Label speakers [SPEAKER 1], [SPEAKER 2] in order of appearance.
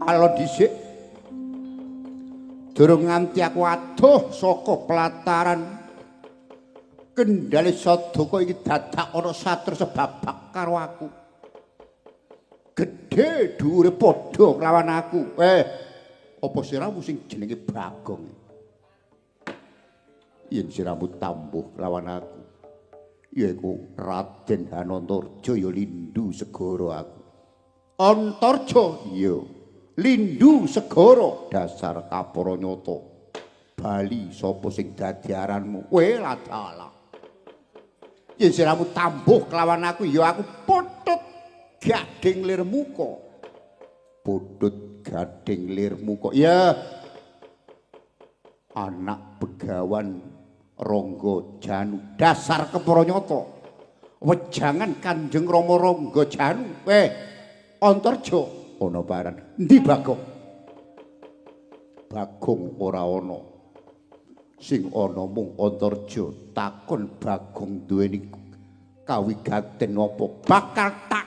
[SPEAKER 1] Alon dhisik durung nganti aku adoh saka pelataran Kendhale Sadaka iki dadak ana satur sebabak karo aku. Gedhe dhuwure padha kelawan aku. Apa siramu sing jenenge Bagong? Yen siramu tambuh kelawan aku, yaiku Raden Hanantarja ya lindu segara aku. Antarja iya lindu segara dasar kapara nyata. Bali sapa sing dadi aranmu? Kowe ladalah. Yen siramu tambuh kelawan aku ya aku putut gading lir muka. Putut gading lir muka. Ya anak begawan Rangga Janu dasar kepara nyata. Wejangan Kanjeng Rama Rangga Janu. Antarja ana baran. Endi Bagong? Bagong ora ana. Sing ana mung Antarja. Takon Bagong duweni kawigaten apa? Bakal tak